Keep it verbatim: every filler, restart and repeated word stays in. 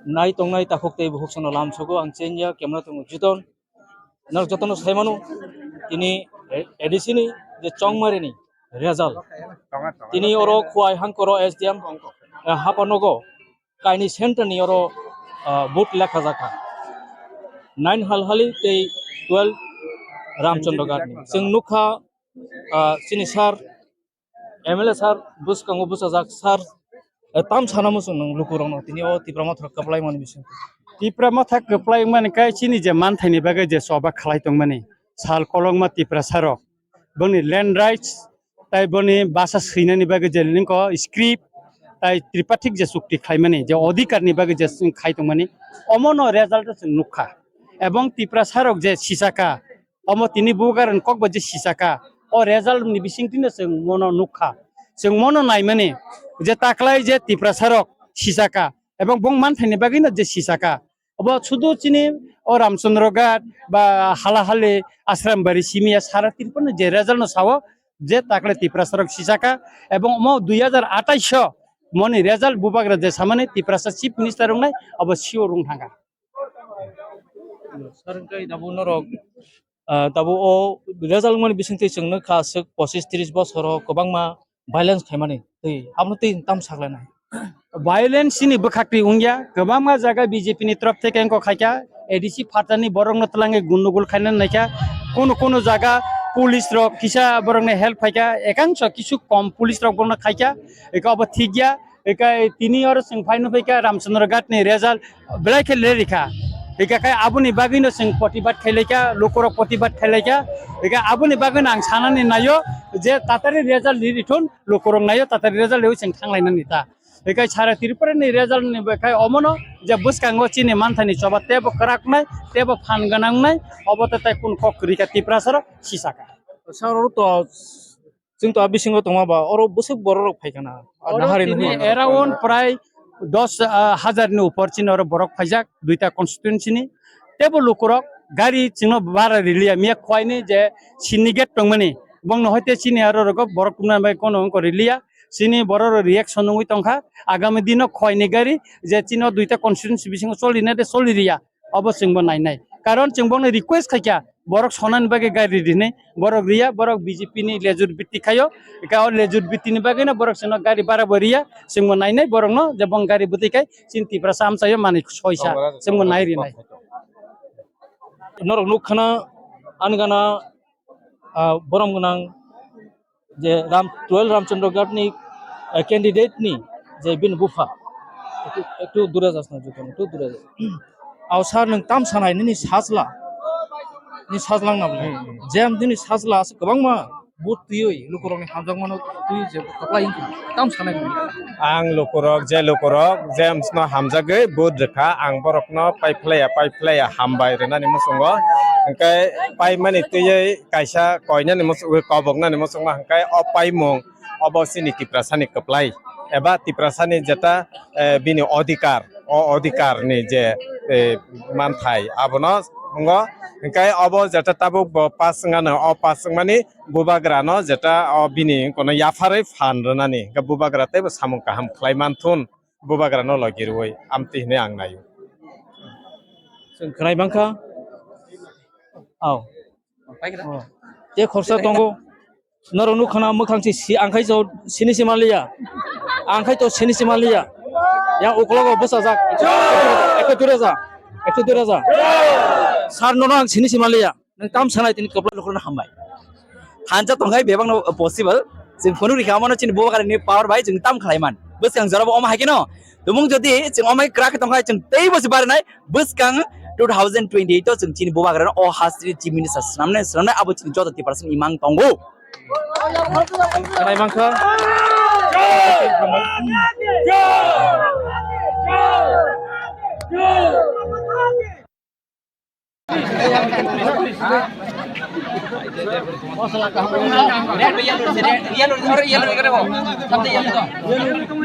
Nai tongnai takhuk tei bukhuk sono lamsogo ang chengya camera tongo juton. Norok jotono saimano tini A D C ni je Chongmari ni result. Tini oro Khowai Hangkoro S D M, eh, hapanogo kaini center ni oro, ah, vote lekha jakha. Nine Halhali tei twelve Ramchandra Ghat ni. Chwng nukha, ah, chini sir M L A sir, bwskango bwsajak sir, eh, tam sana muchung nung lukurokno tini o Tipra Motha kwplai mani bising. Tipra Motha kwplai mani kai chini je manthaini bagwi je choba khlai tongmani sal kolokma Tiprasa rok boni land rights tai boni basa swinani bagwi je ningko script tai tripartite je chukti khlaimani je odhikar ni bagwi je khai tongmani omono result chwng nukha ebong Tiprasa rok je sisaka omo tini bubagrani kokbo je sisaka, o result ni bisingtwino chwng mono nukha. Chwng mono naimani je taklai je Tiprasa rok sisaka, ebong bong manthaini bagwino je sisaka. Obo sudu chini o Ramchandra Ghat ba Halahali Asrambari simiya sara Tripura ni je result no sao je taklai Tiprasa rok sisaka, ebong omo dui hajar atais o moni result bubagra je samani Tiprasa Chief Minister wngnai obo sio rung thangkha. Sir, hwnkhe tabuk norok, ah, tabuk o result wngmani bisingtwi chwng nukha, aswk pochish tris bosoro kwbangma violence khaimani. Twi, abono twi tam saklanai. Violence ni bwkhaktwi wngya, kwbangma jaga B J P ni torof theke wngkha khaikha, A D C phatani borokno twlangwi gundugul khaina naikha, kunu kunu jaga police rok kisa borokni help khaikha, ekangso kisu kom police rok bono khaikha, eka obo thikya. Ekai tini oro chwng phai nukphaikha Ramchandra Ghat ni result belai khe lerikha. Hika khai aboni bagwino chwng protibad khailaikha, lukurok protibad khailaikha. Hika aboni bagwino ang sanani naio je tatari result lirithun lukurok naio tatari result lewi chwng thanglainani ta. Hikai sara Tripura ni result ni bai khai omono je bwskango chini manthani choba tebo kwrak nai, tebo phan gwnang nai, obo te tai kun kok rika Tiprasa rok sisaka. Sir, oro to Chwng to a bisingo tongma ba, oro bwswk borok rok phai kana? Oro nahari tini nukmano. Around prai dos, ah, hajar ni upor chini oro borok phaijak, duita constituency ni. Tebo lukurok gari chwngno bara riliya, miya khwai ni je chini gate tongmani. Bongno hoite chini aro rogo borok tumna bai kono wngko riliya. Chini borok rok reaction wngwi tongkha. Agami dino khwai ni gari je chini o duita constituency bisingo choli na de choli riya. Obo chwngbo nainai. Karon chwng bongni request khaikha, borok sonani bagwi gari rinai, borok riya, borok B J P ni lejur bitti khaio. Eka o lejur bitti ni bagwi no borok chwngno gari bara bo riya, chwngbo nainai borokno je bong gari bwtwi khai chini Tiprasa amchaio manwi soisa, chwngbo nai rinai. Norok nuk khana ani gana, ah, borom gwnang je Ram, twelve Ramchandra Ghat ni, eh, candidate ni je bini bupha. Ektu, ektu dure jas na jukon, ektu dure jas. Aw sir, nwng tam sanai nini sajla. Ni sajlang na bwle. Hmm, hmm. Jem dini sajla aswk kwbangma vote twiwi lukurokni hamjakmano twi je kwplai wngkha. Tam sanai nini. Ang lukurok, je lukurok James no hamjagwi vote rwkha, ang borokno pai phlaiya, pai phlaiya hambai rwnani muchungo. Hwnkhe paimani twiwi kaisa koinani muchungwi koboknani muchungma hwnkhe o paimung obo chini Tiprasani kwplai eba Tiprasani jeta, eh, bini odhikar, o odhikarni je, eh, manthai abono wngo. Hwnkhe obo jeta tabuk bo pass wngano, o pass wngmani bubagrano jeta o bini kono yapharwi phan rwnani, hwnkhe bubagra teibo samung kaham khlai manthun. Bubagrano logi rwui amtwi hinwi ang naio. Chwng khwnai mankha. Aw. Oh. Tei khorsa tongo. Norok nuk khana mwkhang si, si, ang khai to sini si manliya. Ang khai to sini si manliya. Yang uklogo bwsajak. Ekto dure ja. Ekto dure ja. Sir nono ang sini si manliya. Nwng tam sanai tini kwplai lukurokno hambai. Hanja tongkhai bebakno possible. Chwng phunuk rikha mano chini bubagrani power bai chwng tam khlaiman. Bwskang jorabo omo hai kheno. Tumung jodi chwng omo hai kwrak tongkhai chwng teibo se barinai. Bwskang two thousand twenty-eight o chwng chini bubagrano o hastri Chief Minister swnamnai, swnamnai abo chini joto Tiprasani imang tongo. Khlai mankha. Red, yellow, red, yellow, red, yellow, red, yellow, red, yellow.